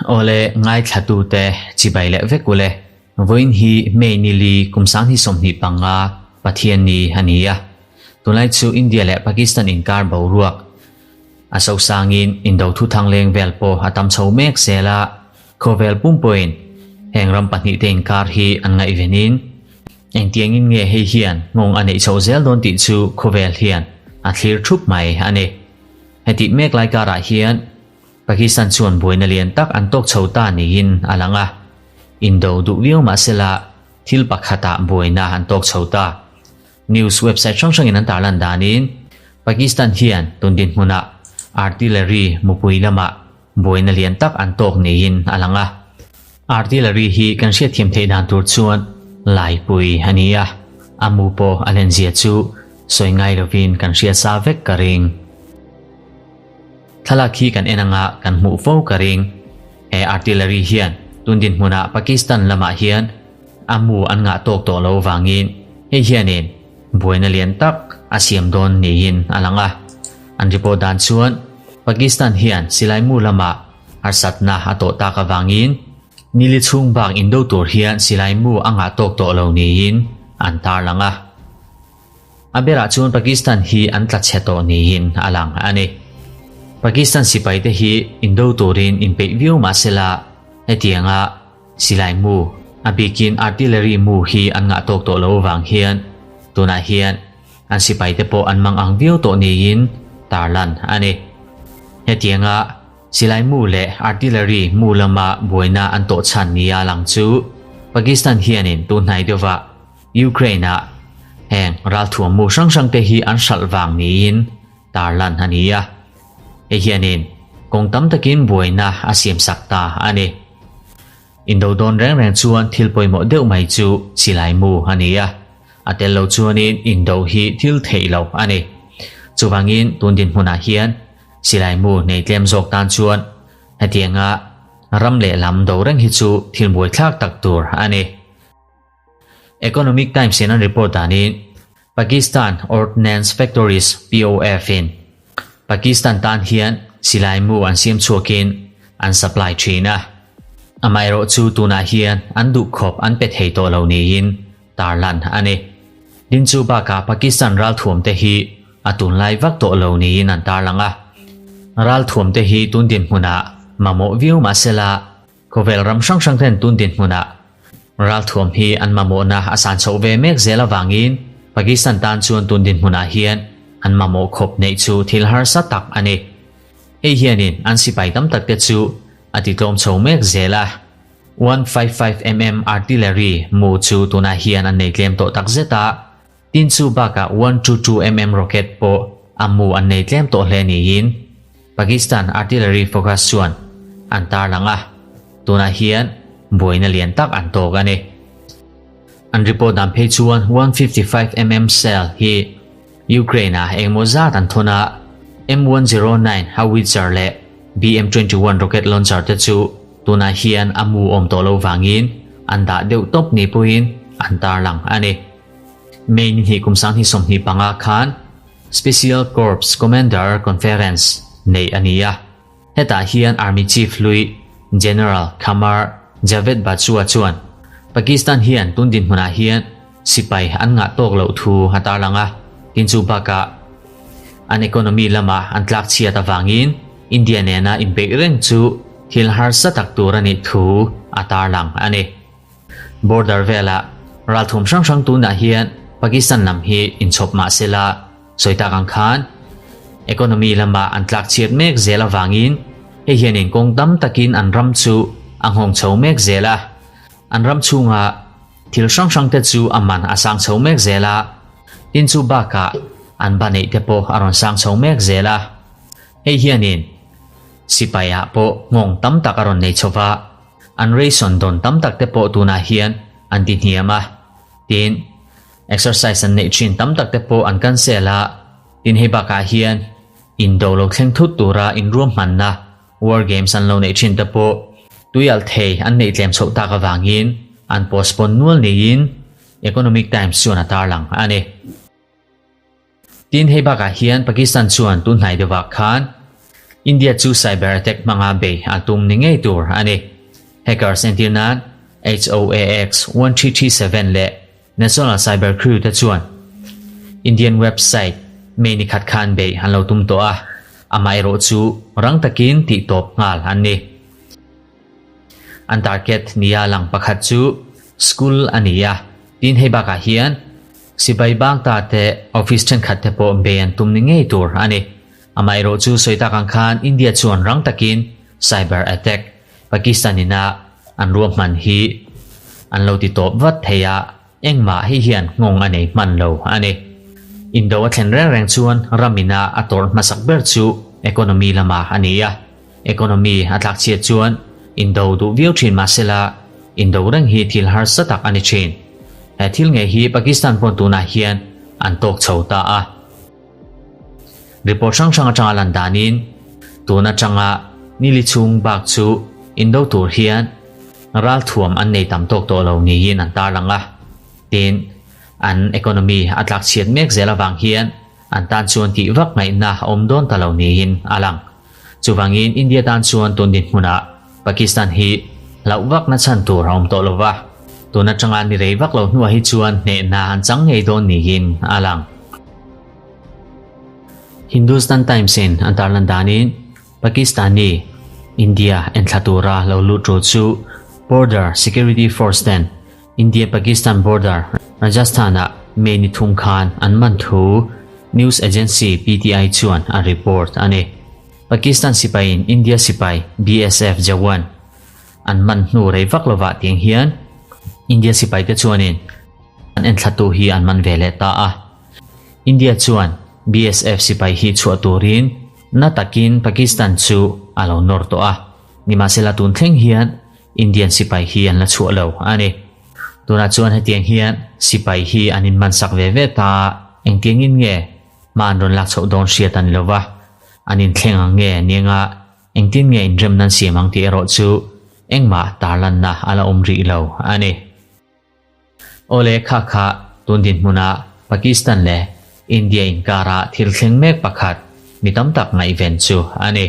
Awle ngaithlatute chibai leh vek ule. Vawiin hi May nili kum 2025 Pathian ni a ni a. Tunlai chu India leh Pakistan inkar boruak a sosangin indo thuthang leng vel pawh a tam chho mek zel a. Khawvel pumpuiin heng ram pahnihte inkar hi an ngaihvenin engtiangin nge hei hian nghawng a neih chhoh zel dawn tih chu khawvel hian a thlir thup mai a ni. Hetih mek lai karah hian Pakistan chuan buaina lian tak an tawk chho ta niin a lang a, indo duh viau mahsela thil pakhatah buaina an tawk chho ta. News website hrang hrangin an tarlan danin Pakistan hian tun dinhmunah artillery mupui lamah buaina lian tak an tawk niin a lang a. Artillery hi kan hriatthiam theih dan tur chuan laipui a ni a, a mu pawh a lenzia chu sawi ngai lovin kan hriat sa vek ka ring. Thlalak hi kan en anga kan hmuh fo ka ring. He artillery hian tun dinhmunah Pakistan lamah hian a mu an ngah tawk tawh lo vangin hei hianin buaina lian tak a siam dawn niin a lang a. An report dan chuan Pakistan hian silai mu lamah harsatna a tawh tak avangin nili chhung bak indo tur hian silai mu a ngah tawk tawh lo niin an tarlang a. A berah chuan Pakistan hi an tla chhe tawh niin a lang a ni. Pakistan sipaite hi indo turin inpeih viau mah sela hetianga silai mu, a bikin artillery mu hi an ngah tawk tawh lo avang hian tunah hian an sipaite pawh an mang ang viau tawh niin tarlan a ni. Hetianga silai mu leh artillery mu lama buaina an tawh chhan nia lang chu Pakistan hianin tunhnai deuhvah Ukraine-ah heng ralthuam mu hrang hrangte hi an hralh vang niin tarlan a ni a. Hei hianin kawng tam takin buaina a siamsak ta a ni. Indo dawn reng reng chuan thil pawimawh deuh mai chu silai mu a ni a. A tel lo chuanin indo hi thil theih lo a ni. Chuvangin tun dinhmunah hian silai mu nei tlem zawk tan chuan hetianga ram lehlam do reng hi chu thil buaithlak tak tur a ni. Economic Times in an report danin Pakistan Ordnance Factories, POF, in Pakistan tan hian silai mu an siam chhuakin an supply thin a. Amaherawh chu tunah hian an duhkhawp an pe thei tawh lo niin tarlan a ni. Din chu bakah Pakistan ralthuamte hi a tunlai vak tawh lo niin an tarlang a. Ralthuamte hi tun dinhmunah mamawh viau mahsela Khawvel ram hrang hrang ten tun dinhmunah ralthuam hi an mamawhna a san chhoh ve mek zel avangin Pakistan tan chuan tun dinhmunah hian an mamawh khawp neih chu thil harsa tak a ni. Hei hianin an sipai tam tak te chu a titlawm chho mek zel a. 155mm artillery mu chu tunah hian an nei tlem tawh takzet a, tin chu bakah 122mm rocket pawh a mu an nei tlem tawh hle niin Pakistan artillery focus chuan an tarlang a, tunah hian buaina lian tak an tawk a ni. An report dan phei chuan 155mm shell hi Ukraine-ah engemaw zat an thawn a, M109 howitzer leh BM-21 rocket launcher te chu tunah hian a mu awm tawh lo vangin an dah deuh tawp ni pawhin an tarlang a ni. May ni hnih kum 2025 khan Special Corps Commander Conference neih a ni a. Hetah hian Army Chief hlui General Qamar Javed Bajwa chuan Pakistan hian tun dinhmunah hian sipai an ngah tawk loh thu a tarlang a, tin chu bakah an economy lamah an tlak chhiat avangin India nena inbeih reng chu thil harsa tak tur a nih thu a tarlang a ni. Border velah ralthum hrang hrang tunah hian Pakistan lam hi inchhawp mah sela sawi tak ang khan economy lamah an tlak chhiat mek zel avangin hei hianin kawng tam takin an ram chu a nghawng chho mek zel a. An ram chhunga thil hrang hrang te chu a man a sang chho mek zel a, tin chu bakah an ba neih te pawh a rawn sang chho mek zel a. Hei hianin sipai-ah pawh nghawng tam tak a rawn nei chho va. An ration dawn tam tak te pawh tunah hian an ti hniam a, tin, exercise an neih thin tam tak te pawh an cancel a, tin hei bakah hian indo lo thleng thut tura inruahmanna war games an lo neih thin te pawh tuialh thei an neih tlem chhoh tak avangin an postpone nual niin Economic Times chuan a tarlang a ni. Tin, hei bakah hian Pakistan chuan tun hnai deuhah khan India chu cyber attack hmanga bei a tum ni ngei tur a ni. Hackers entir nan HOAX 1337 leh National Cyber Crew te chuan Indian website May ni khat khan bei an lo tum tawh a, amaherawh chu rang takin tih tawp nghal an ni. An target nia lang pakhat chu school a ni a, tin hei bakah hian sipai bang ta te office thenkhat te pawh bei an tum ni ngei tur a ni. Amaherawh chu sawi tak ang khan India chuan rang takin cyber attack Pakistan ina an ruahman hi an lo ti tawp vat thei a, engmah hei hian nghawng a nei hman lo a ni. Indo a thlen reng reng chuan ram ina a tawrh hmasak ber chu economy lamah a ni a, economy a tlak chhiat chuan indo duh viau thin mahsela indo reng hi thil harsa tak a ni thin. He thil ngei hi Pakistan pawn tunah hian an tawk chho ta a. Report hrang hrang atanga lan danin tun atanga nili chhung bak chu indo tur hian ralthuam an nei tam tawk tawh lo niin an tarlang a. Tin, an economy a tlak chhiat mek zel avang hian an tan chuan tih vak ngaihna a awm dawn ta lo niin a lang. Chuvangin India tan chuan tun dinhmunah Pakistan hi hlauh vak na chhan tur a awm tawh lo va, tun atanga ni rei vak lo hnuah hi chuan hnehna an chang ngei dawn niin a lang. Hindustan Times in an tarlan danin Pakistani India enthla tura lo lut ru chu Border Security Force ten India-Pakistan border Rajasthan-ah May ni thum khan an man thu news agency PTI chuan a report a ni. Pakistan sipaiin India sipai BSF jawan an man hnu rei vak lovah tiang hian India sipaite chuanin an enthlatu hi an man ve leh ta a. India chuan BSF sipai hi chhuah turin na takin Pakistan chu a lo nawr tawh a, nimahsela tun thleng hian Indian sipai hi an la chhuah lo a ni. Tunah chuan hetiang hian sipai hi an inmansak ve ve ta a, engtiangin nge hma an rawn lak chhoh dawn hriat a ni lo va, an inthleng ang nge nianga engtin nge inrem nan siam ang tih erawh chu engmah tarlanna a la awm rih lo a ni. Awle kha kha tun dinhmuna Pakistan leh India inkara thil thleng mek pakhat mi tam tak ngaihven chu a ni.